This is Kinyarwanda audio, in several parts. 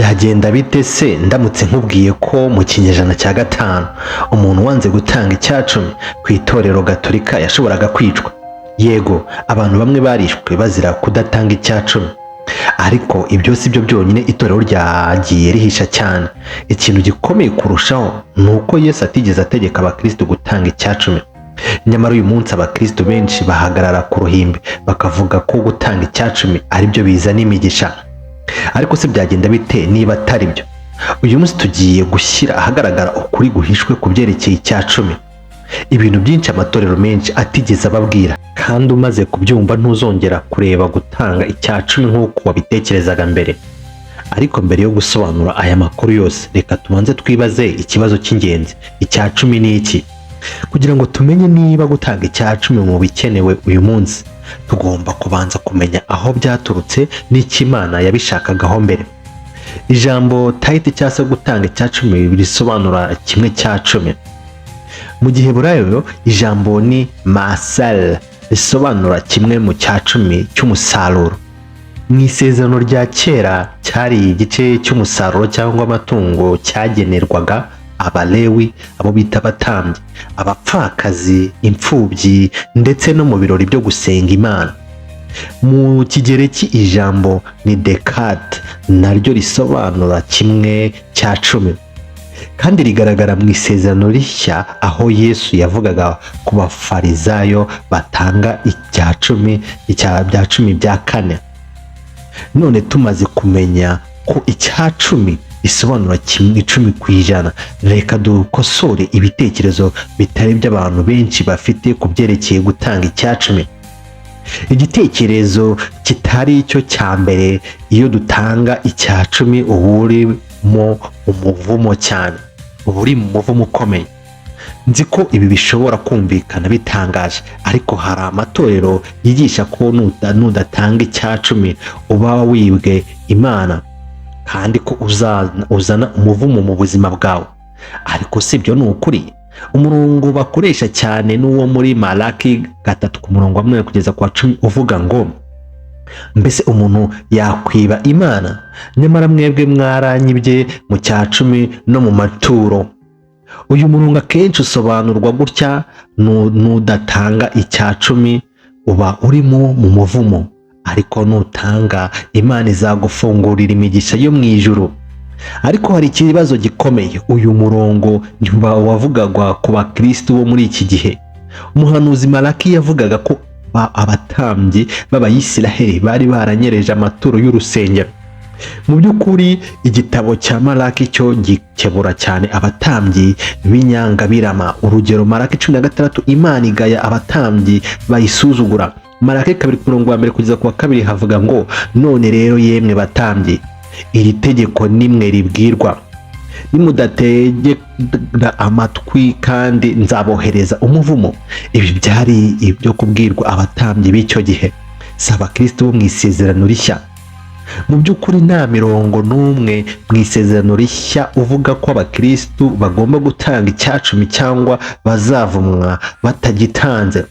Byagenda bite se ndamutse nkubwiye ko mu kinyejana cya 5 umuntu wanze gutanga icyacumi ku itorero gatolika yashoboraga kwicwa? Yego, abantu bamwe barishwe bazira kudatanga icyacumi, ariko ibyo si byo byonyine itorero ryagiye rihisha cyane. Ikintu gikomeye kurushaho ni uko Yesu atigeze ategeka abakristo gutanga icyacumi. Nyamara uyu munsi abakristo benshi bahagarara ku ruhimbi bakavuga ko gutanga icyacumi ari byo bizana imigisha. Ariko se byagenda bite niba atari byo? Uyu munsi tugiye gushyira ahagaragara ukuri guhishwe ku byerekeye icyacumi, ibintu byinshi amatorero menshi atigeze ababwira, kandi umaze kubyumva ntuzongera kureba gutanga icyacumi nk'uko wabitekerezaga mbere. Ariko mbere yo gusobanura aya makuru yose, reka tubanze twibaze ikibazo cy'ingenzi: icyacumi ni iki? Kugira ngo tumenye niba gutanga icyacumi mu bikenewe uyu munsi, tugomba kubanza kumenya aho byaturutse n'icyo Imana yabishakagaho mbere. Ijambo tithe cyangwa se gutanga icyacumi risobanura kimwe cya cumi. Mu giheburayo ijambo ni masel, risobanura kimwe mu cya cumi cy'umusaruro. Mu Isezerano rya Kera cyari igice cy'umusaruro cyangwa amatungo cyagenerwaga Abalewi, abo bita abatambyi, abapfakazi, imfubyi, ndetse no mu birori byo gusenga Imana. Mu Kigereki ijambo ni dekate, naryo risobanura kimwe cya cumi, kandi rigaragara mu Isezerano Rishya aho Yesu yavugaga ku Bafarizayo batanga icya cumi, icya bya cumi bya kane. None tumaze kumenya ko icya cumi risobanura kimwe 10%, reka dukosore ibitekerezo bitari by'abantu benshi bafite ku byerekeye gutanga icyacumi. Igitekerezo kitari icyo cya mbere: iyo dutanga icya cumi uba urimo umuvumo cyane, uba uri mu muvumo ukomeye. Nzi ko ibi bishobora kumvikana bitangaje, ariko hari amatorero yigisha ko nudatanga icya cumi uba wibwe Imana kandi ko uzana umuvumo mu buzima bwawe. Ariko si ibyo ni ukuri. Umurongo bakoresha cyane n'uwo muri Malaki 3 ku murongo wa 8 kugeza ku wa 10, uvuga ngo: "Mbese umuntu yakwiba Imana? Nyamara mwebwe mwaranyibye mu cya cumi no mu maturo." Uyu murongo akenshi usobanurwa gutya: nudatanga icya cumi uba urimo mu muvumo, ariko nutanga Imana izagufungurira imigisha yo mu ijuru. Ariko hari ikibazo gikomeye. Uyu murongo ntiba wavugagwa ku bakristo bo muri iki gihe. Umuhanuzi Malaki yavugaga ko abatambyi b'Abayisiraheli bari baranyereje amaturo y'urusengero. Mu by'ukuri igitabo cya Malaki cyo gikebura cyane abatambyi b'inyangabirama. Urugero, Malaki 16, Imana igaya abatambyi bayisuzugura. Malaki 2 ku murongo wa mbere kugeza ku wa kabiri havuga ngo: "None rero yemwe batambyi, iri tegeko nimwe ribwirwa: nimudategera amatwi kandi nzabohereza umuvumo." Ibi byari ibyo kubwirwa abatambyi b'icyo gihe, si abakristo bo mu Isezerano Rishya. Mu by'ukuri nta mirongo n'umwe mu Isezerano Rishya uvuga ko abakristu bagomba gutanga icyacumi cyangwa bazavumwa batagitanze.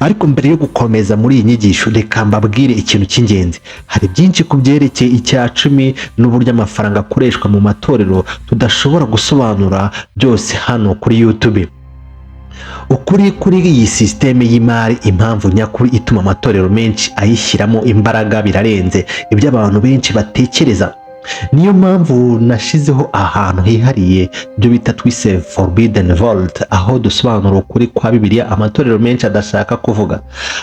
Ariko mbere yo gukomeza muri iyi nyigisho, reka mbabwire ikintu cy'ingenzi. Hari byinshi ku byerekeye icya cumi n'uburyo amafaranga akoreshwa mu matorero tudashobora gusobanura byose hano kuri YouTube. Ukuri kuri iyi sisiteme y'imari, impamvu nyakuri ituma amatorero menshi ayishyiramo imbaraga, birarenze ibyo abantu benshi batekereza. Niyo mpamvu nashizeho ahantu hihariye, ibyo bita twise Forbidden Vault, aho dusobanura ukuri kwa Bibiliya amatorero menshi adashaka kuvuga.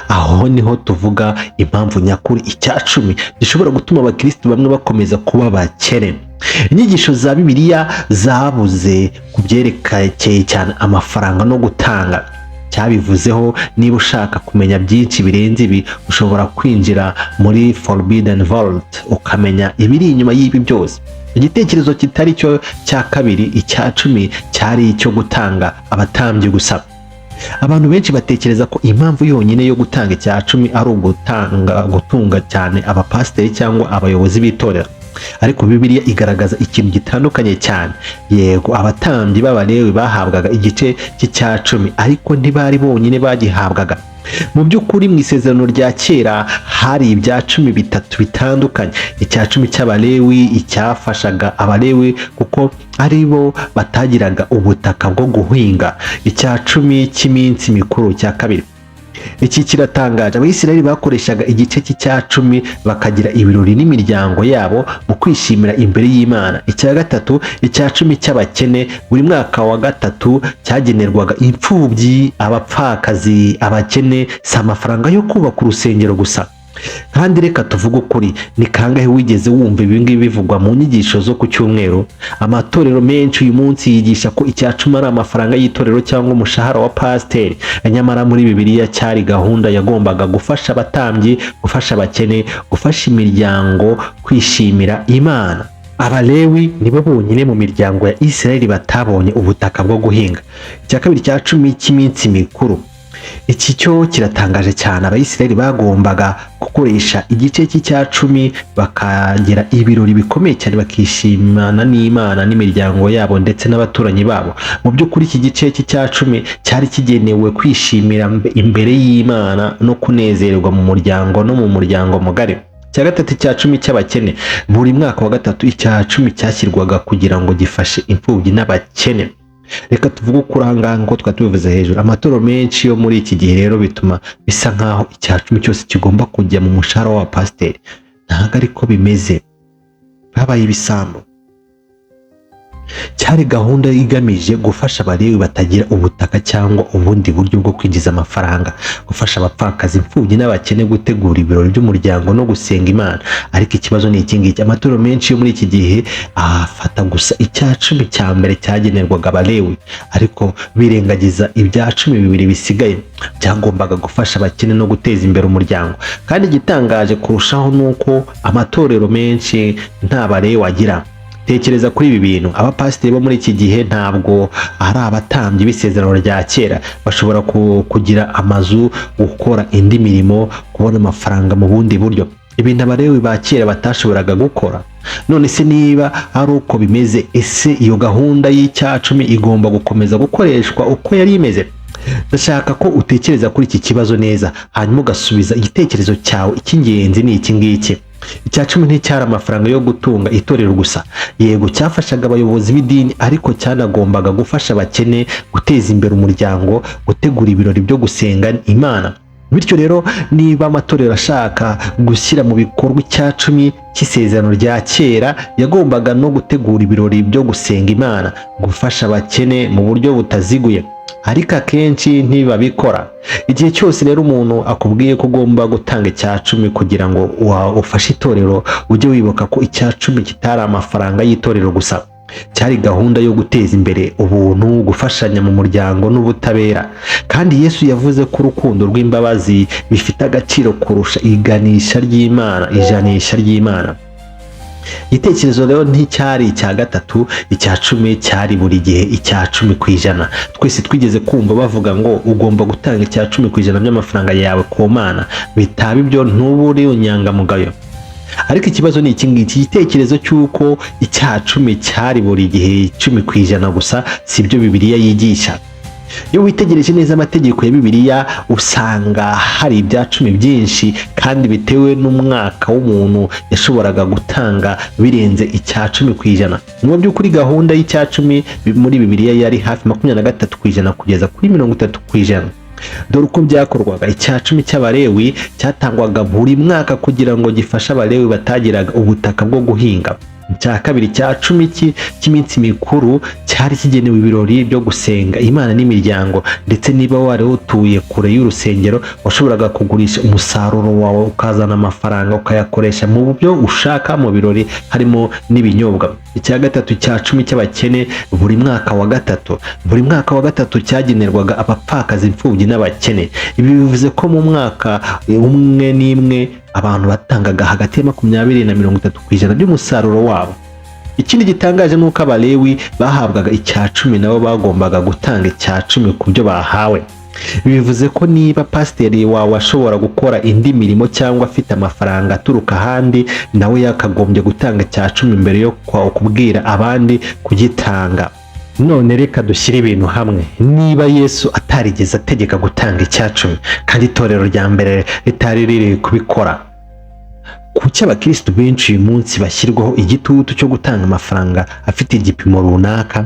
Aho niho tuvuga impamvu nyakuri icya cumi gishobora gutuma abakristo bamwe bakomeza kuba abakene, inyigisho za Bibiliya zabuze ku byerekeye cyane amafaranga no gutanga cyabivuzeho. Niba ushaka kumenya byinshi birenze ibi, ushobora kwinjira muri Forbidden Vault ukamenya ibiri inyuma y'ibi byose. Igitekerezo kitari cyo cya kabiri: icya cumi cyari icyo gutanga abatambyi gusa. Abantu benshi batekereza ko impamvu yonyine yo gutanga icya cumi ari ugutanga gutunga cyane abapasiteri cyangwa abayobozi b'itorero, ariko Bibiliya igaragaza ikintu gitandukanye cyane. Yego, abatambyi b'Abalewi bahabwaga igice cy'icya cumi, ariko ntibari bonyine bagihabwaga. Mu by'ukuri, mu isezerano rya kera hari ibya cumi bitatu bitandukanye: icya cumi cy'Abalewi, icyafashaga Abalewi kuko ari bo batagiraga ubutaka bwo guhinga; icya cumi cy'iminsi mikuru. Cya kabiri, iki kiratangaje: Abayisiraheli bakoreshaga igice cy'icya cumi bakagira ibirori n'imiryango yabo mu kwishimira imbere y'Imana. Icya gatatu, icya cumi cy'abakene, buri mwaka wa gatatu cyagenerwaga imfubyi, abapfakazi, abakene. Si amafaranga yo kubaka urusengero gusa. Kandi reka tuvuge ukuri, ni kangahe wigeze wumva ibi ngibi bivugwa mu nyigisho zo ku cyumweru? Amatorero menshi uyu munsi yigisha ko icya cumi ari amafaranga y'itorero cyangwa umushahara wa pasiteri. Nyamara muri Bibiliya cyari gahunda yagombaga gufasha abatambyi, gufasha abakene, gufasha imiryango kwishimira Imana. Abalewi nibo bonyine mu miryango ya Isirayeli batabonye ubutaka bwo guhinga. Icya kabiri, cya cumi cy'iminsi mikuru, iki cyo kiratangaje cyane. Abayisiraheli bagombaga gukoresha igice cy'icya cumi bakagira ibirori bikomeye cyane, bakishimana n'Imana n'imiryango yabo ndetse n'abaturanyi babo. Mu by'ukuri, iki gice cy'icya cumi cyari kigenewe kwishimira imbere y'Imana no kunezerwa mu muryango no mu muryango mugari. Icya gatatu, icya cumi cy'abakene, buri mwaka wa gatatu icya cumi cyashyirwaga kugira ngo gifashe imfubyi n'abakene. Reka tuvuge ukuri aha ngaha, nk'uko twari tubivuze hejuru, amatorero menshi yo muri iki gihe rero bituma bisa nk'aho icya cumi cyose kigomba kujya mu mushahara w'abapasiteri. Ntabwo ariko bimeze, babaye ibisambo. Cyari gahunda igamije gufasha Abalewi batagira ubutaka cyangwa ubundi buryo bwo kwinjiza amafaranga, gufasha abapfakazi, imfubyi n'abakene, gutegura ibirori by'umuryango no gusenga Imana. Ariko ikibazo ni iki ngiki: amatorero menshi yo muri iki gihe afata gusa icya cumi cya mbere cyagenerwaga Abalewi, ariko birengagiza ibya cumi bibiri bisigaye byagombaga gufasha abakene no guteza imbere umuryango. Kandi igitangaje kurushaho ni uko amatorero menshi nta Balewi agira. Tekereza kuri ibi bintu: abapasiteri bo muri iki gihe ntabwo ari abatambyi b'isezerano rya kera. Bashobora kugira amazu, gukora indi mirimo, kubona amafaranga mu bundi buryo, ibintu Abalewi ba kera batashoboraga gukora. None se niba ari uko bimeze, ese iyo gahunda y'icyacumi igomba gukomeza gukoreshwa uko yari imeze? Ndashaka ko utekereza kuri iki kibazo neza, hanyuma ugasubiza igitekerezo cyawe. Icy'ingenzi ni iki ngiki: icya cumi nticyari amafaranga yo gutunga itorero gusa. Yego, cyafashaga abayobozi b'idini, ariko cyanagombaga gufasha abakene, guteza imbere umuryango, gutegura ibirori byo gusenga Imana. Bityo rero, niba amatorero ashaka gushyira mu bikorwa icya cumi cy'isezerano rya kera, yagombaga no gutegura ibirori byo gusenga Imana, gufasha abakene mu buryo butaziguye. Ariko akenshi ntibabikora. Igihe cyose rero umuntu akubwiye ko ugomba gutanga icya cumi kugira ngo ufashe itorero, ujye wibuka ko icya cumi kitari amafaranga y'itorero gusa. Cyari gahunda yo guteza imbere ubuntu, gufashanya mu muryango n'ubutabera. Kandi Yesu yavuze ko urukundo rw'imbabazi bifite agaciro kurusha iganisha ry'Imana, ijanisha ry'Imana. Igitekerezo rero nticyari icya gatatu, icya cumi cyari buri gihe icya 10%. Twese twigeze kumva bavuga ngo ugomba gutanga icya 10% by'amafaranga yawe ku Mana, bitaba ibyo ntuba uri inyangamugayo. Ariko ikibazo ni iki ngiki: igitekerezo cy'uko icya cumi cyari buri gihe 10% gusa si byo Bibiliya yigisha. Iyo witegereje neza amategeko ya Bibiliya, usanga hari ibya cumi byinshi, kandi bitewe n'umwaka w'umuntu yashoboraga gutanga birenze icya 10%. Mu by'ukuri, gahunda y'icya cumi muri Bibiliya yari hafi 23% kugeza kuri 30%. Dore uko byakorwaga: icya cumi cy'Abalewi cyatangwaga buri mwaka kugira ngo gifashe Abalewi batagiraga ubutaka bwo guhinga. Icya kabiri, cya cumi cy'iminsi mikuru cyari kigenewe ibirori byo gusenga Imana n'imiryango. Ndetse niba wari utuye kure y'urusengero, washoboraga kugurisha umusaruro wawe ukazana amafaranga, ukayakoresha mu byo ushaka mu birori, harimo n'ibinyobwa. Icya gatatu, cya cumi cy'abakene, buri mwaka wa gatatu. Buri mwaka wa gatatu cyagenerwaga abapfakazi, imfubyi n'abakene. Ibi bivuze ko mu mwaka umwe n'imwe abantu batangaga hagati ya 20 na 30% by'umusaruro wabo. Ikindi gitangaje ni uko Abalewi bahabwaga icya cumi nabo bagombaga gutanga icya cumi ku byo bahawe. Bivuze ko niba pasiteri wawe ashobora gukora indi mirimo cyangwa afite amafaranga aturuka ahandi, nawe yakagombye gutanga icya cumi mbere yo kubwira abandi kugitanga. None reka dushyire ibintu hamwe. Niba Yesu atarigeze ategeka gutanga icyacumi, kandi itorero rya mbere ritari riri kubikora, kuki abakristo benshi uyu munsi bashyirwaho igitutu cyo gutanga amafaranga afite igipimo runaka?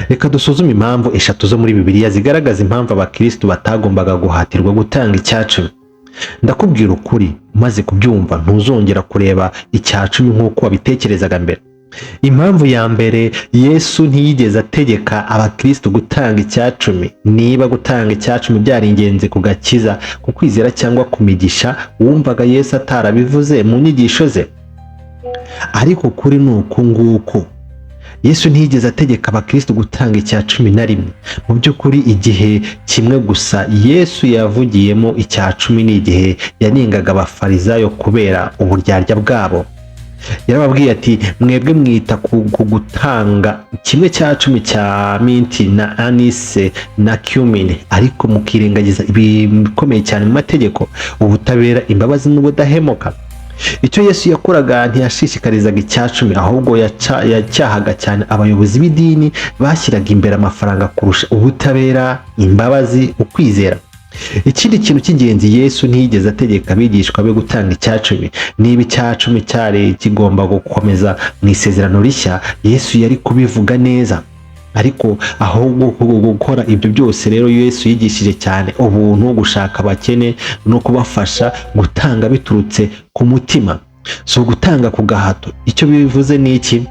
Reka dusuzume impamvu eshatu zo muri Bibiliya zigaragaza impamvu abakristo batagombaga guhatirwa gutanga icyacumi. Ndakubwira ukuri, umaze kubyumva ntuzongera kureba icyacumi nk'uko wabitekerezaga mbere. Impamvu ya mbere, Yesu ntiyigeze ategeka abakristo gutanga icyacumi. Niba gutanga icyacumi byari ingenzi ku gakiza, ku kwizera cyangwa ku migisha, wumvaga Yesu atarabivuze mu nyigisho ze. Ariko kuri ni uku nguku: Yesu ntiyigeze ategeka abakristo gutanga icyacumi na rimwe. Mu by'ukuri, igihe kimwe gusa Yesu yavugiyemo icyacumi ni igihe yanengaga abafarizayo kubera uburyarya bwabo. Yarababwiye ati: "Mwebwe mwita ku gutanga 1/10 cya minti na anise na cumin, ariko mukirengagiza ibikomeye cyane mu mategeko: ubutabera, imbabazi n'ubudahemuka." Icyo Yesu yakoraga, ntiyashishikarizaga icyacumi, ahubwo yacyahaga cyane abayobozi b'idini bashyiraga imbere amafaranga kurusha ubutabera, imbabazi, ukwizera. Ikindi kintu cy'ingenzi, Yesu ntiyigeze ategeka abigishwa be gutanga icyacumi. Niba icyacumi cyari kigomba gukomeza mu isezerano rishya, Yesu yari kubivuga neza. Ariko ahubwo gukora ibyo byose rero, Yesu yigishije cyane ubuntu, gushaka abakene no kubafasha, gutanga biturutse ku mutima, si ugutanga ku gahato. Icyo bivuze ni iki?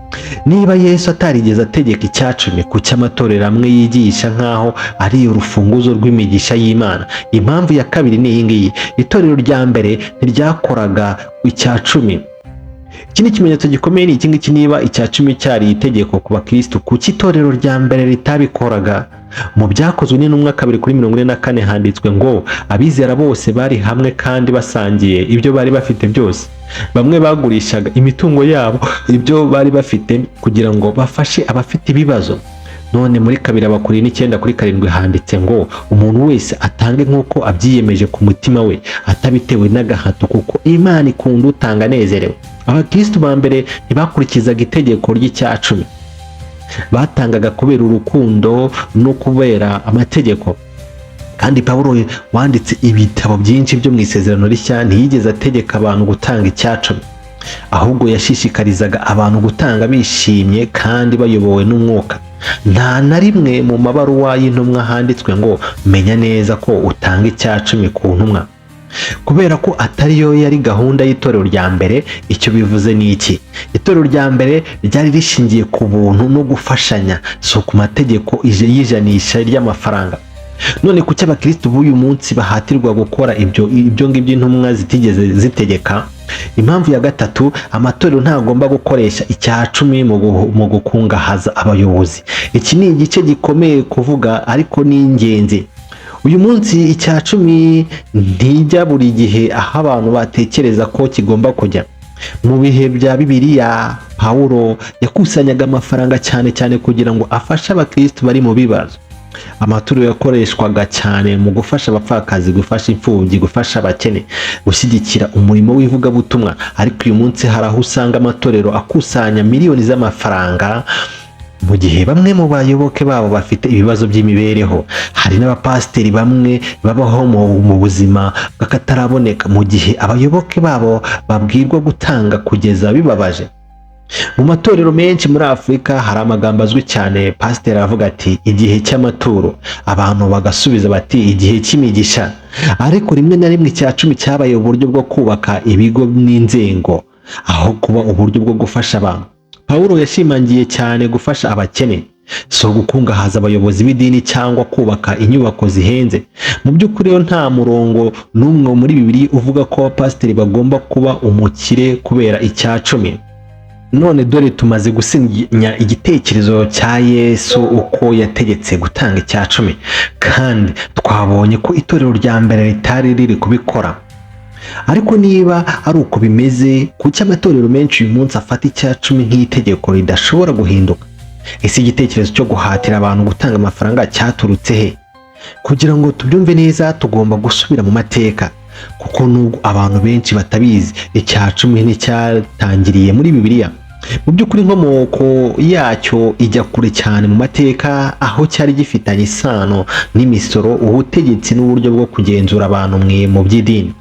Niba Yesu atarigeze ategeka icyacumi, kuki amatorero amwe yigisha nk'aho ari urufunguzo rw'imigisha y'Imana? Impamvu ya kabiri ni iyi ngiyi: itorero rya mbere ntiryakoraga icyacumi. Ikindi kimenyetso gikomeye ni iki ngiki: niba icyacumi cyari itegeko ku bakristo, kuki itorero rya mbere ritabikoraga? Mu Byakozwe n'Intumwa 2:44 handitswe ngo: "Abizera bose bari hamwe kandi basangiye ibyo bari bafite byose. Bamwe bagurishaga imitungo yabo, ibyo bari bafite, kugira ngo bafashe abafite ibibazo." None muri 2 Abakorinto 9:7 handitse ngo: "Umuntu wese atange nk'uko abyiyemeje ku mutima we, atabitewe n'agahato, kuko Imana ikunda utanga anezerewe." Abakristo ba mbere ntibakurikizaga itegeko ry'icyacumi. Batangaga kubera urukundo no kubera amategeko. Kandi Pawulo, wanditse ibitabo byinshi byo mu isezerano rishya, ntiyigeze ategeka abantu gutanga icyacumi. Ahubwo yashishikarizaga abantu gutanga bishimye kandi bayobowe n'umwuka. Nta na rimwe mu mabaruwa y'intumwa handitswe ngo: "Menya neza ko utanga icyacumi ku ntumwa," kubera ko atari yo yari gahunda y'itorero rya mbere. Icyo bivuze ni iki? Itorero rya mbere ryari rishingiye ku buntu no gufashanya, si ku mategeko y'ijanisha ry'amafaranga. None kuki abakristo b'uyu munsi bahatirwa gukora ibyo ngibyo intumwa zitigeze zitegeka? Impamvu ya gatatu, amatorero ntagomba gukoresha icyacumi mu gukungahaza abayobozi. Iki ni igice gikomeye kuvuga, ariko ni ingenzi. Uyu munsi icyacumi ntijya buri gihe aho abantu batekereza ko kigomba kujya. Mu bihe bya Bibiliya, Pawulo yakusanyaga amafaranga cyane cyane kugira ngo afashe abakristo bari mu bibazo. Amaturo yakoreshwaga cyane mu gufasha abapfakazi, gufasha imfubyi, gufasha abakene, gushyigikira umurimo w'ivugabutumwa. Ariko uyu munsi hari aho usanga amatorero akusanya miliyoni z'amafaranga mu gihe bamwe mu bayoboke babo bafite ibibazo by'imibereho. Hari n'abapasiteri bamwe babaho mu buzima bw'akataraboneka mu gihe abayoboke babo babwirwa gutanga kugeza bibabaje. Mu matorero menshi muri Afurika hari amagambo azwi cyane. Pasiteri aravuga ati: "Igihe cy'amaturo," abantu bagasubiza bati: "Igihe cy'imigisha." Ariko rimwe na rimwe icya cumi cyabaye uburyo bwo kubaka ibigo n'inzego aho kuba uburyo bwo gufasha abantu. Pawulo yashimangiye cyane gufasha abakene, si ugukungahaza abayobozi b'idini cyangwa kubaka inyubako zihenze. Mu by'ukuri rero, nta murongo n'umwe muri Bibiliya uvuga ko abapasiteri bagomba kuba umukire kubera icya cumi. None dore tumaze gusinya igitekerezo cya Yesu uko yategetse gutanga icya cumi, kandi twabonye ko itorero rya mbere ritari riri kubikora. Ariko niba ari uko bimeze, kuki amatorero menshi uyu munsi afata icya cumi nk'itegeko ridashobora guhinduka? Ese igitekerezo cyo guhatira abantu gutanga amafaranga cyaturutse he? Kugira ngo tubyumve neza, tugomba gusubira mu mateka, kuko nubwo abantu benshi batabizi, icya cumi nticyatangiriye muri Bibiliya. Mu by'ukuri, inkomoko yacyo ijya kure cyane mu mateka, aho cyari gifitanye isano n'imisoro, ubutegetsi n'uburyo bwo kugenzura abantu mu by'idini.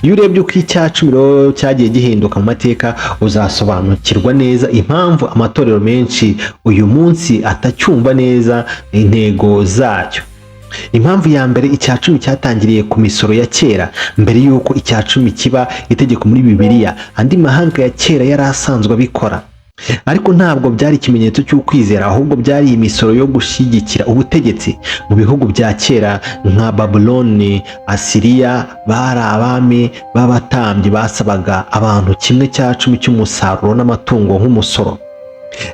Iyo urebye uko icyacumi rero cyagiye gihinduka mu mateka, uzasobanukirwa neza impamvu amatorero menshi uyu munsi atacyumva neza intego zacyo. Impamvu ya mbere: icyacumi cyatangiriye ku misoro ya kera. Mbere y'uko icyacumi kiba itegeko muri Bibiliya, andi mahanga ya kera yari asanzwe abikora, ariko ntabwo byari ikimenyetso cy'ukwizera, ahubwo byari imisoro yo gushyigikira ubutegetsi. Mu bihugu bya kera nka Babuloni, Asiriya, bari abami b'abatambyi basabaga abantu 1/10 cy'umusaruro n'amatungo nk'umusoro.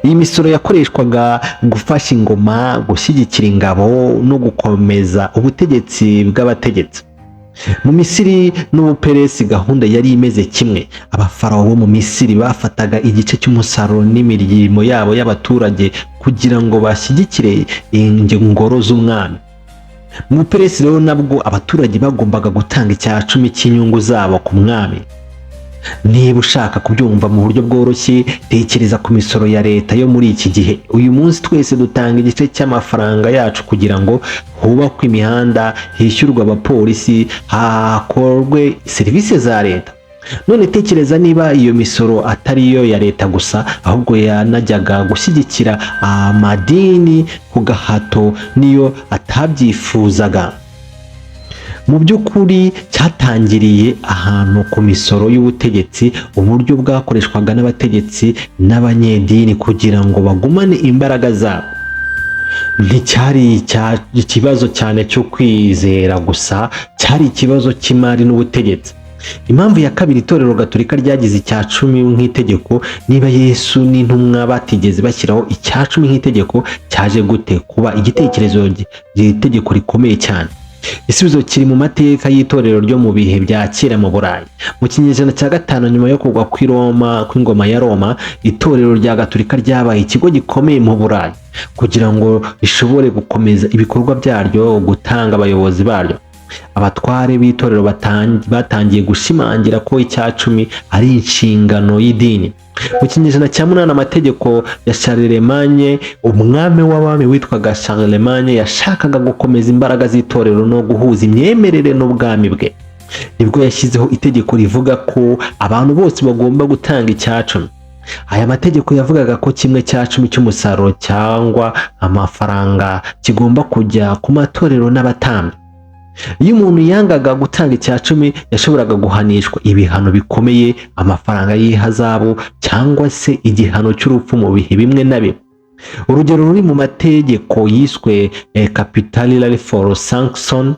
Iyi misoro yakoreshwaga gufasha ingoma, gushyigikira ingabo no gukomeza ubutegetsi bw'abategetsi. Mu Misiri n'Ubuperesi gahunda yari imeze kimwe. Abafarawo bo mu Misiri bafataga igice cy'umusaruro n'imirimo yabo y'abaturage kugira ngo bashyigikire ingoro z'umwami. Mu Buperesi rero nabwo abaturage bagombaga gutanga 1/10 cy'inyungu zabo ku mwami. Niba ushaka kubyumva mu buryo bworoshye, tekereza ku misoro ya leta yo muri iki gihe. Uyu munsi twese dutanga igice cy'amafaranga yacu kugira ngo hubakwe imihanda, hishyurwe abapolisi, hakorwe serivisi za leta. None tekereza niba iyo misoro atari iyo ya leta gusa, ahubwo yanajyaga gushyigikira amadini ku gahato niyo atabyifuzaga. Mu by'ukuri cyatangiriye ahantu ku misoro y'ubutegetsi, uburyo bwakoreshwaga n'abategetsi n'abanyedini kugira ngo bagumane imbaraga zabo. Nticyari ikibazo cyane cyo kwizera gusa, cyari ikibazo cy'imari n'ubutegetsi. Impamvu ya kabiri: Itorero Gatolika ryagize icyacumi nk'itegeko. Niba Yesu n'intumwa batigeze bashyiraho icyacumi nk'itegeko, cyaje gute kuba igitekerezo, itegeko rikomeye cyane? Igisubizo kiri mu mateka y'itorero ryo mu bihe bya kera mu Burayi. Mu kinyejana cya gatanu, nyuma yo kugwa kw'i Roma, kw'ingoma ya Roma, itorero rya Gatolika ryabaye ikigo gikomeye mu Burayi. Kugira ngo rishobore gukomeza ibikorwa byaryo, gutanga abayobozi baryo, abatware b'itorero batangiye gushimangira ko icyacumi ari inshingano y'idini. Mu kinyejana cya munani, amategeko ya Charlemagne, umwami w'abami witwaga Charlemagne yashakaga gukomeza imbaraga z'itorero no guhuza imyemerere n'ubwami bwe. Nibwo yashyizeho itegeko rivuga ko abantu bose bagomba gutanga icyacumi. Aya mategeko yavugaga ko 1/10 cy'umusaruro cyangwa amafaranga kigomba kujya ku matorero n'abatambyi. Iyo umuntu yangaga gutanga icyacumi, yashoboraga guhanishwa ibihano bikomeye, amafaranga y'ihazabu cyangwa se igihano cy'urupfu mu bihe bimwe na bimwe. Urugero ruri mu mategeko yiswe Capitulary for Saxon.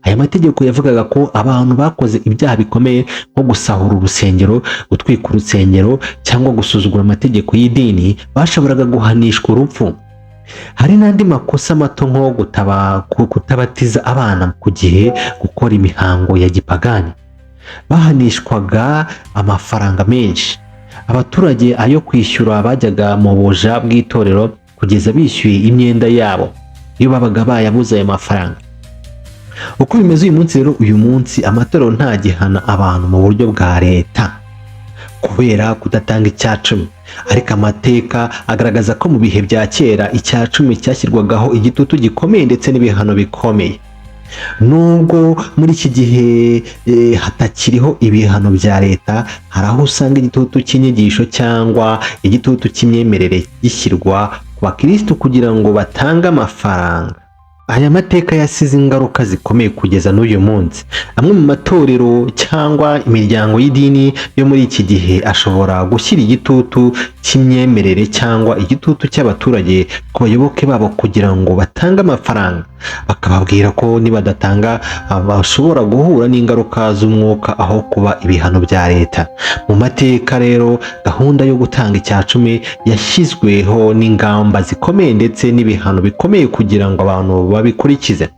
Aya mategeko yavugaga ko abantu bakoze ibyaha bikomeye nko gusahura urusengero, gutwika urusengero cyangwa gusuzugura amategeko y'idini bashoboraga guhanishwa urupfu. Hari n'andi makosa mato nko kutabatiza abana ku gihe, gukora imihango ya gipagani, bahanishwaga amafaranga menshi. Abaturage ayo kwishyura bajyaga mu buja bw'itorero kugeza bishyuye imyenda yabo, iyo babaga bayabuze ayo mafaranga. Uko bimeze uyu munsi rero: uyu munsi amatorero ntagihana abantu mu buryo bwa leta kubera kudatanga icyacumi, ariko amateka agaragaza ko mu bihe bya kera icyacumi cyashyirwagaho igitutu gikomeye ndetse n'ibihano bikomeye. Nubwo muri iki gihe hatakiriho ibihano bya leta, hari aho usanga igitutu cy'inyigisho cyangwa igitutu cy'imyemerere gishyirwa ku bakirisitu kugira ngo batange amafaranga. Aya mateka yasize ingaruka zikomeye kugeza n'uyu munsi. Amwe mu matorero cyangwa imiryango y'idini yo muri iki gihe ashobora gushyira igitutu cy'imyemerere cyangwa igitutu cy'abaturage ku bayoboke babo kugira ngo batange amafaranga, bakababwira ko nibadatanga bashobora guhura n'ingaruka z'umwuka aho kuba ibihano bya leta. Mu mateka rero, gahunda yo gutanga icyacumi yashyizweho n'ingamba zikomeye ndetse n'ibihano bikomeye kugira ngo abantu babikurikize.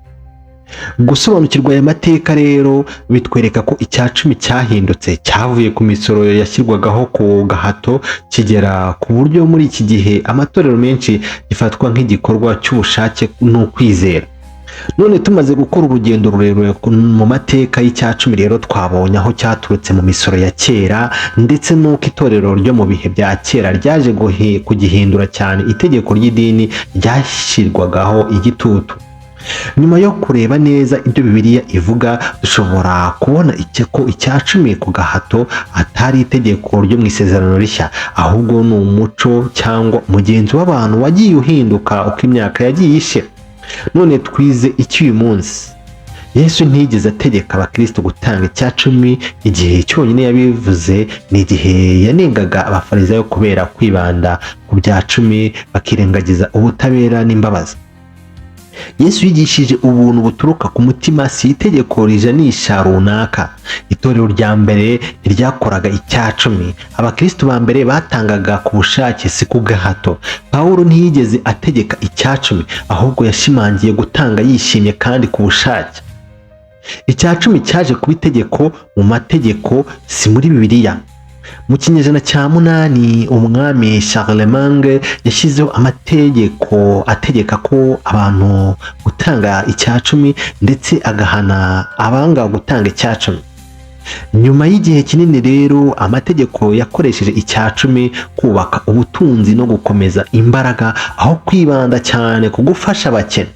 Gusobanukirwa aya mateka rero bitwereka ko icyacumi cyahindutse, cyavuye ku misoro yashyirwagaho ku gahato kigera ku buryo muri iki gihe amatorero menshi gifatwa nk'igikorwa cy'ubushake n'ukwizera. None tumaze gukora urugendo rurerure mu mateka y'icyacumi rero, twabonye aho cyaturutse mu misoro ya kera, ndetse n'uko itorero ryo mu bihe bya kera ryaje kugihindura cyane itegeko ry'idini ryashyirwagaho igitutu. Nyuma yo kureba neza ibyo Bibiliya ivuga, dushobora kubona ko icyacumi ku gahato atari itegeko ryo mu Isezerano Rishya, ahubwo ni umuco cyangwa umugenzo w'abantu wagiye uhinduka uko imyaka yagiye ishira. None twize iki uyu munsi? Yesu ntiyigeze ategeka abakristo gutanga icyacumi. Igihe cyonyine yabivuze ni igihe yanengaga Abafarisayo kubera kwibanda ku bya cumi bakirengagiza ubutabera n'imbabazi. Yesu yigishije ubuntu buturuka ku mutima, si itegeko rijanisha runaka. Itorero rya mbere ntiryakoraga icyacumi. Abakristo ba mbere batangaga ku bushake, si ku gahato. Pawulo ntiyigeze ategeka icyacumi, ahubwo yashimangiye gutanga yishimye kandi ku bushake. Icyacumi cyaje kuba itegeko mu mategeko, si muri Bibiliya. Mu kinyejana cya 8, umwami Charlemagne yashyizeho amategeko ategeka ko abantu gutanga icyacumi, ndetse agahana abanga gutanga icyacumi. Nyuma y'igihe kinini rero, amategeko yakoresheje icyacumi kubaka ubutunzi no gukomeza imbaraga, aho kwibanda cyane ku gufasha abakene.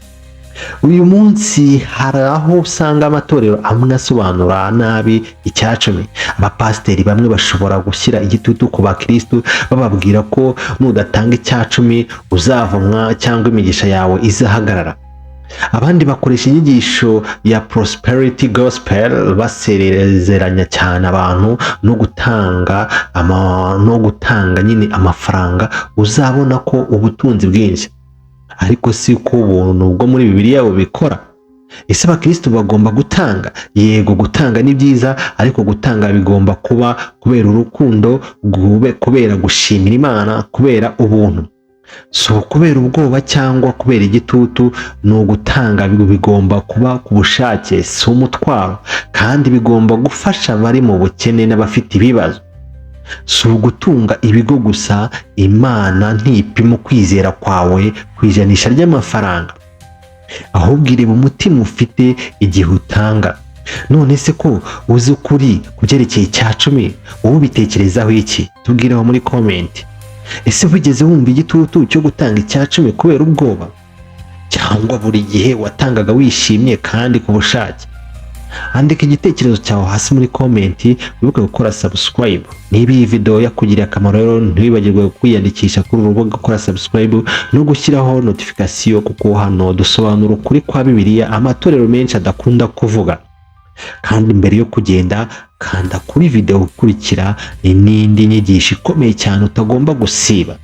Uyu munsi hari aho usanga amatorero amwe asobanura nabi icyacumi. Abapasiteri bamwe bashobora gushyira igitutu ku bakristu, bababwira ko nudatanga icyacumi uzavumwa cyangwa imigisha yawe izahagarara. Abandi bakoresha inyigisho ya prosperity gospel, basezeranya cyane abantu no gutanga nyine amafaranga uzabona ko ubutunzi bwinshi. Ariko si ko ubuntu bwo muri Bibiliya bubikora. Ese abakristo bagomba gutanga? Yego, gutanga ni byiza, ariko gutanga bigomba kuba kubera urukundo, kubera gushimira Imana, kubera ubuntu, si ukubera ubwoba cyangwa kubera igitutu. Ni ugutanga bigomba kuba ku bushake, si umutwaro, kandi bigomba gufasha abari mu bukene n'abafite ibibazo, si ugutunga ibigo gusa. Imana ntipima ukwizera kwawe ku ijanisha ry'amafaranga, ahubwo ireba umutima ufite igihe utanga. None se ko uzi ukuri ku byerekeye icyacumi, wowe ubitekerezaho iki? Tubwireho muri comment. Ese wigeze wumva igitutu cyo gutanga icyacumi kubera ubwoba, cyangwa buri gihe watangaga wishimye kandi ku bushake? Andika igitekerezo cyawe hasi muri comment. Wibuke gukora subscribe niba iyi video yakugiriye akamaro. Rero ntiwibagirwe kwiyandikisha kuri uru rubuga, gukora subscribe no gushyiraho notification, kuko hano dusobanura ukuri kwa Bibiliya amatorero menshi adakunda kuvuga. Kandi mbere yo kugenda, kanda kuri video ikurikira, ni n'indi nyigisho ikomeye cyane utagomba gusiba.